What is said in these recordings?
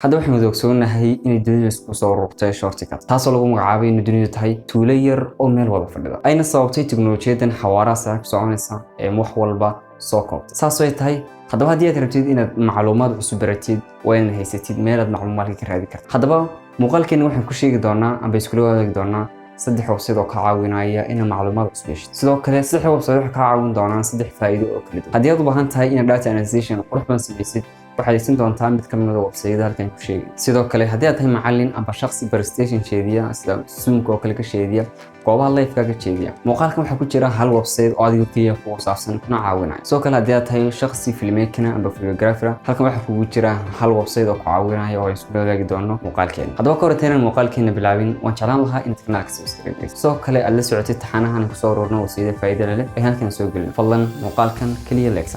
Hadda waxaynu wada ogsoonahay inay dunidu isku soo ururtay shortcut, taasoo lagu magacaabay inay dunidu tahay tuulo yar oo meel wada fadhida, ayna sababtay teknolojiyadan xawaaraha sare ku soconaysa ee wax walba soo koobtay. Saas ay tahay, haddaba haddii aad rabtid inaad macluumaad cusub baratid, waa inaad haysatid meel aad macluumaadka ka raadi karto. Haddaba muuqaalkeena waxaan ku sheegi doonaa amba iskula wadaagi doonaa saddex website oo ka caawinaya inaad macluumaad cusub heshid. Sidoo kale saddex website waxay kaa caawin doonaan saddex faa'iido oo kala duwan. Haddii aad u baahan tahay inaad data analyzation qurux badan samaysid, waxaad adeegsan doontaa mid ka mid ah website-yada halkan ku sheegay. Sidoo kale haddii aad tahay macallin amba shakhsi presentation jeediya, sida Zoom-ka oo kale ka jeediya, goobaha live-ka ka jeediya, muuqaalkan waxaa ku jira hal website oo adiga keliya kugu saabsan kuna caawinaya. Sidoo kale haddii aad tahay shakhsi filmmaker amba videographer, halkan waxaa kugu jira hal website oo ku caawinaya oo isku wadaagi doono muuqaalkeena. Haddaba ka hor intaynaan muuqaalkeena bilaabin, waan jeclaan lahaa inaad kanaalka subscribe garayso, sidoo kale aad la socotid taxanahan kusoo ururno website faa'iido leh ee halkan soo gelin. Fadlan muuqaalkan keliya like.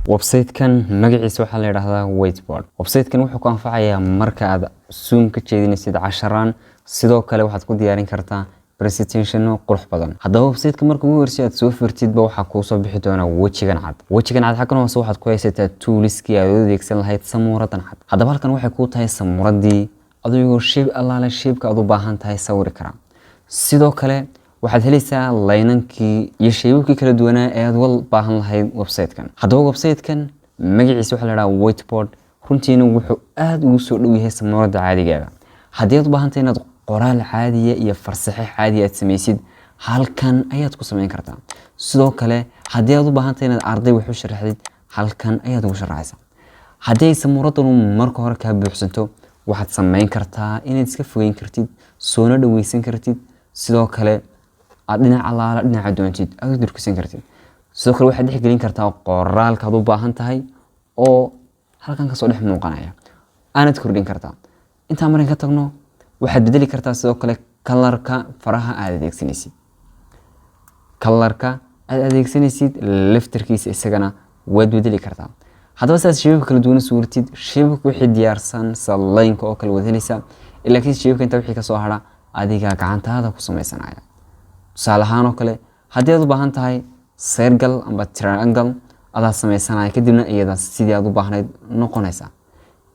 Website-kan magaciisa waxaa la yidhaahdaa Whiteboard. Website-kan wuxuu ku anfacayaa marka aad Zoom ka jeedinaysid casharaan. Sidoo kale waxaad ku diyaarin kartaa presentationo qurux badan. Haddaba website-ka marka ugu horreysay aad soo furtidba, waxaa kuu soo bixi doona wejigan cad. Wejigan cad xaggan hoose waxaad ku haysataa toolskii aad u adeegsan lahayd samuuradan cad. Haddaba halkan waxay kuu tahay samuuradii, adigoo shape allaale shape-ka aad u baahan tahay sawiri karaa. Sidoo kale waxaad helaysaa laynankii iyo shape-abkii kala duwanaa ee aad wal baahan lahayd website-kan. Haddaba website-kan magaciisa waxaa la dhahaa Whiteboard. Runtiina wuxuu aada ugu soo dhow yahay samuuradda caadigeeda. Haddii aad u baahantahay inaad qoraal caadiya iyo farsaxe caadiya aad samaysid, halkan ayaad ku samayn kartaa. Sidoo kale haddii aad u baahantahay inaad arday wax u sharaxdid, halkan ayaad ugu sharaxaysaa. Haddii ay samuuradanu marka hore kaa buuxsanto, waxaad samayn kartaa inaad iska fogeyn kartid, soona dhaweysan kartid, sidoo kale aad dhinaca allaala dhinaca doontid aad u durkisan kartid. Sidoo kale waxaad dhexgelin kartaa qoraalkaad u baahan tahay oo halkan kasoo dhex muuqanaya, aanad kordhin kartaa. Intaan marin ka tagno, waxaad bedeli kartaa sidoo kale colorka faraha aad adeegsanaysid. Colorka aad adeegsanaysid laftarkiisa isagana waad bedeli kartaa. Haddaba sidaad shape-abka kala duwan suurtid, shape-abka wixii diyaarsan sida line-ka oo kale waad helaysaa, laakiin shape-abka intaa wixii kasoo hara adigaa gacantaada ku samaysanaya. Tusaale ahaan oo kale haddii aad u baahan tahay circle amba triangle, adaa sameysanaya, kadibna iyada sidii aad u baahnayd noqonaysaa.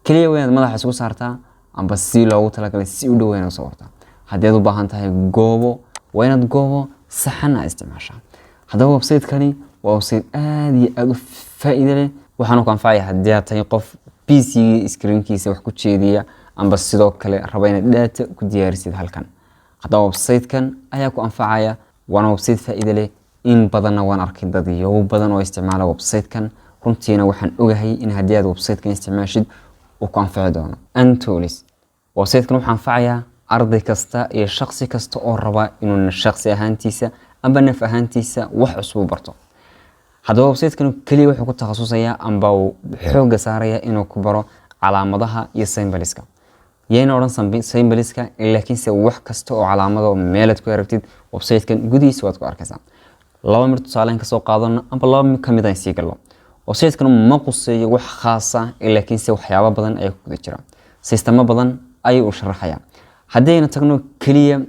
Keliya waa inaad madaxa isku saartaa amba si loogu talagalay si u dhow inaad sawirtaa. Haddii aad u baahan tahay goobo, waa inaad goobo saxan aad isticmaashaa. Haddaba website-kani waa website aad iyo aad u faa'iido leh, waxaana ku anfacaya haddii aad tahay qof PC screenkiisa wax ku jeediya amba sidoo kale raba inaad data ku diyaarisid halkan. Haddaba website-kan ayaa ku anfacaya, waana website faa'iido leh. In badanna waan arkay dad yow badan oo isticmaala website-kan. Runtiina waxaan ogahay in haddii aad website-kan isticmaashid uu ku anfici doono. Antolis website-kan wuxuu anfacayaa arday kasta iyo shaqsi kasta oo raba inuu shaqsi ahaantiisa amba naf ahaantiisa wax cusub u barto. Haddaba website-kan keliya wuxuu ku takhasusayaa amba uu xoogga saaraya inuu ku baro calaamadaha iyo symbolska. Yayna odhan symbolska, laakiinse wax kasta oo calaamado meelaad ku aragtid website-kan gudihiisa waad ku arkaysaa. Laba mid tusaaleyn kasoo qaadano amba laba mid kamid aan sii galno. Website-kan ma quseeyo wax khaas ah, laakiinse waxyaabo badan ayaa ku guda jira, sistemo badan ayuu u sharaxaya. Haddayna tagno keliya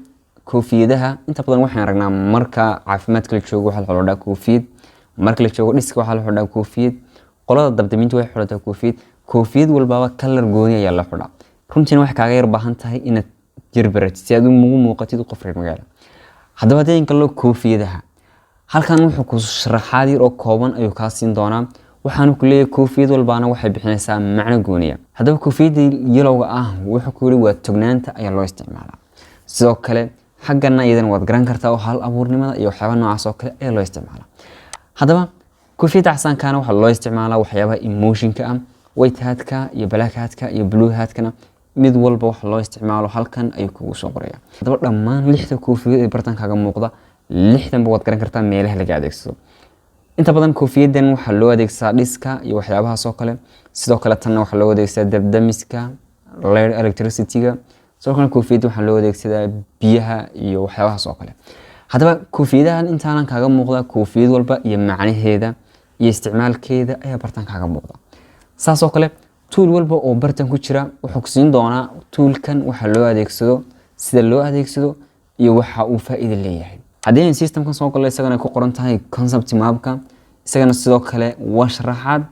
koofiyadaha, inta badan waxaan aragnaa marka caafimaadka la joogo waxaa la xidhaa koofiyad, marka la joogo dhiska waxaa la xidhaa koofiyad, qolada dabdaminta waxay xidhataa koofiyad. Koofiyad walbaaba color gooni ayaa la xidhaa. Runtiina waxay kaaga yar baahan tahay inaad jirbaratid si aad ugu muuqatid qof reer magaala. Haddaba haddii kallo koofiyadaha, halkan wuxuu ku sharaxaad yar oo kooban ayuu kaa siin doonaa. Waxaanu ku leeyahay koofiyad walbaana waxay bixinaysaa macno gooniya. Haddaba koofiyadda yellowga ah wuxuu ku yidhi waa tognaanta ayaa loo isticmaalaa. Sidoo kale xaggana iyadana waad garan kartaa oo hal abuurnimada iyo waxyaaba noocaas oo kale ayaa loo isticmaalaa. Haddaba koofiyadda casaankana waxaa loo isticmaalaa waxyaabaha emotionka ah. White hatka iyo black hatka iyo blue hatkana mid walba waxa loo isticmaalo halkan ayuu kugu soo qoraya. Haddaba dhammaan lixda koofiyad ee bartankaaga muuqda, lixdanba waad garan kartaa meelaha laga adeegsado. Inta badan koofiyadan waxaa loo adeegsadaa dhiska iyo waxyaabahaas oo kale. Sidoo kale tanna waxaa loo adeegsadaa dabdamiska, light, electricity-ga. Sidoo kale koofiyadda waxaa loo adeegsadaa biyaha iyo waxyaabahaas oo kale. Haddaba koofiyadahan intaanan kaaga muuqda, koofiyad walba iyo macnaheeda iyo isticmaalkeeda ayaa bartan kaaga muuqda. Saas oo kale tool walba oo bartan ku jira wuxuu ku siin doonaa toolkan waxa loo adeegsado, sida loo adeegsado iyo waxa uu faa'iido leeyahay. Haddii aynu systemkan soo gallo, isagana ku qoran tahay concept mapka, isagana sidoo kale waa sharaxaad.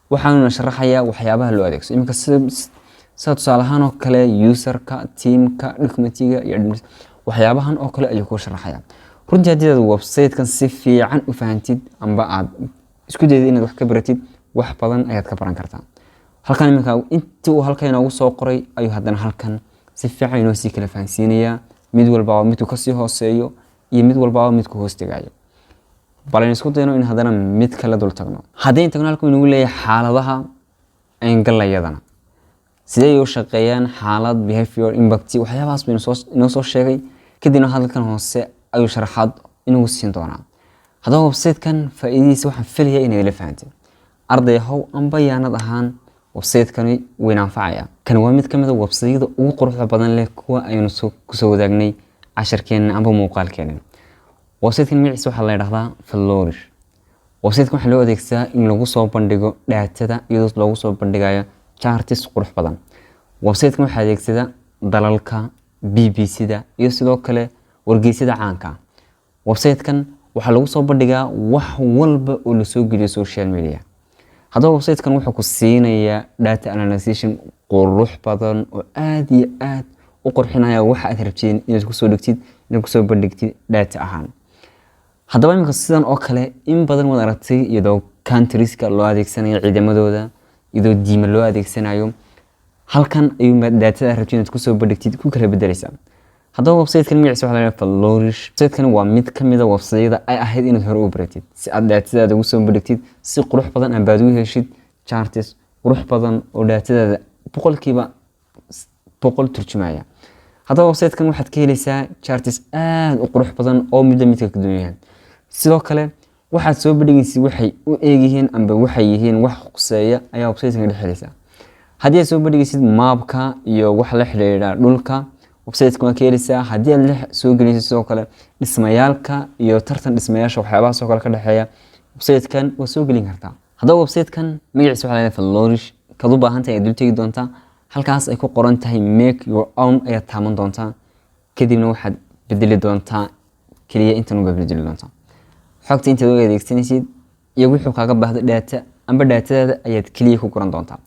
Waxaanuna sharaxayaa waxyaabaha loo adeegso iminka, sida tusaale ahaan oo kale userka, teamka, documentiga iyo waxyaabahan oo kale ayuu kuu sharaxaya. Runtii haddii aad websitekan si fiican u fahantid amba aad isku daydid inaad wax ka baratid, wax badan ayaad ka baran kartaa. Halkan iminka intii uu halkan inoogu soo qoray ayuu haddana halkan si fiican inoo sii kala fahansiinayaa, mid walbaaba midku kasii hooseeyo iyo mid walbaaba midku hoos tegayo. Bal aynu isku dayno in haddana mid kale dul tagno. Haddaynu tagno halkan inagu leeyahay xaaladaha engalayadana, sidee ay u shaqeeyaan, xaalad, behavior, impact, waxyaabahaas baynu soo inoo soo sheegay. Kadibna halkan hoose ayuu sharaxaad inagu siin doonaa. Haddaba website-kan faa'iidadiisa waxaan filayaa inaad ila fahantay. Arday ahow amba yaanad ahaan, website-kani wayna anfacaya. Kan waa mid ka mid a website-yada ugu quruxda badan leh kuwa aynu soo kusoo wadaagnay casharkeenna amba muuqaalkeena. Website-kan magaciisa waxaa la yidhahdaa Flourish. Website-kan waxaa loo adeegsadaa in lagu soo bandhigo datada, iyadoo loogu soo bandhigayo charts qurux badan. Website-kan waxaa adeegsada dalalka BBC-da iyo sidoo kale wargeysyada caanka. Website-kan waxaa lagu soo bandhigaa wax walba oo lasoo geliyo social media. Haddaba website-kan wuxuu ku siinayaa data analyzation qurux badan oo aad iyo aad u qurxinaya waxa aad rabtid inaad kusoo dhigtid, inaad kusoo bandhigtid data ahaan. Haddaba iminka sidan oo kale in badan waad aragtay, iyadoo countrieska loo adeegsanayo ciidamadooda, iyadoo diima loo adeegsanayo. Halkan ayuu datada rabtid inaad kusoo bandhigtid ku kala bedeleysaa. Haddaba website-kan magaciisa waxaa la yidhaha Flourish. Website-kan waa mid ka mid a website-yada ay ahayd inaad hore u baratid, si aad datadaada ugu soo bandhigtid si qurux badan amba aad ugu heshid charts qurux badan oo datadaada 100% turjumaya. Haddaba website-kan waxaad ka helaysaa charts aad u qurux badan oo midba midka ka duwan yahay. Sidoo kale waxaad soo bandhigaysid waxay u eegyihiin amba waxay yihiin wax khuseeya ayaa website-kan dhex helaysaa. Haddii aad soo bandhigaysid maapka iyo wax la xidhiidha dhulka, website-ka waa ka helaysaa. Haddii aad la soo gelaysid sidoo kale dhismayaalka iyo tartan dhismayaasha, waxyaabahaas oo kale ka dhexeeya, website-kan waa soo gelin kartaa. Haddaba website-kan magaciisa waxaa la yidhaha Flourish. Kaad u baahan tahay ayaad dul tegi doontaa. Halkaas ay ku qoran tahay "make your own" ayaad taaban doontaa. Kadibna waxaad bedeli doontaa keliya intan uba bedeli doontaa xogta intaad u adeegsanaysid iyo wuxuu kaaga baahdo data amba datadaada ayaad keliya ku guran doontaa.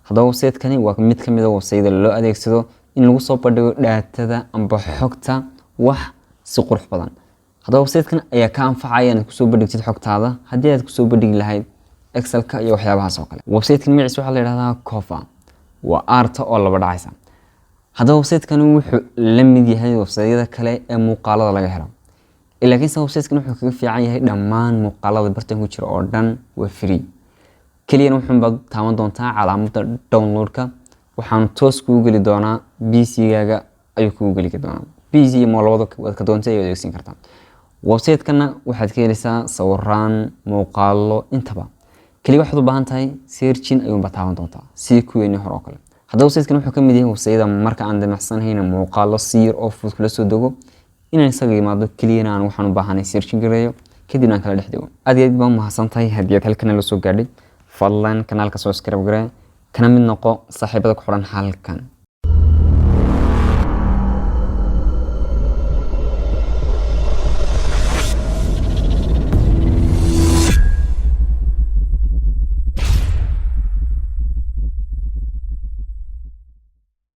Haddaba website-kani waa mid ka mid a website-yada loo adeegsado in lagu soo bandhigo datada amba xogta wax si qurux badan. Haddaba website-kan ayaa ka anfacaya inaad kusoo bandhigtid xogtaada haddii aad kusoo bandhigi lahayd Excelka iyo waxyaabahaas oo kale. Website-kan magaciisa waxaa la yidhahdaa Kofa, waa aarta oo laba dhacaysa. Haddaba website-kani wuxuu la mid yahay website-yada kale ee muuqaalada laga helo, laakiinse website-kan wuxuu kaga fiican yahay dhammaan muuqaalada bartan ku jira oo dhan waa free. Keliyana wuxuunbaad taaban doontaa calaamadda downloadka, waxaan toos kugu geli doonaa PC-gaaga ayuu kugu geli doonaa. PC iyo mo labada waad ka doontay ayaad adeegsan kartaa. Website-kana waxaad ka helaysaa sawiraan, muuqaalo intaba. Keliya waxaad u baahan tahay searching ayuunbaa taaban doontaa, sidii kuweenii hore oo kale. Haddaba website-kan wuxuu ka mid yahay website-yada marka aan damacsanahayn muuqaalo si yar oo fudud kula soo dego, inaan isaga imaado, keliyana aan waxaan u baahanay searching gareeyo, kadibna aan kala dhex dego. Aad iyo aad baa umahadsan tahay haddii aad halkan la soo gaadhay. Fadlan kanaalka subscribe garee, kana mid noqo saaxiibada ku xidhan halkan.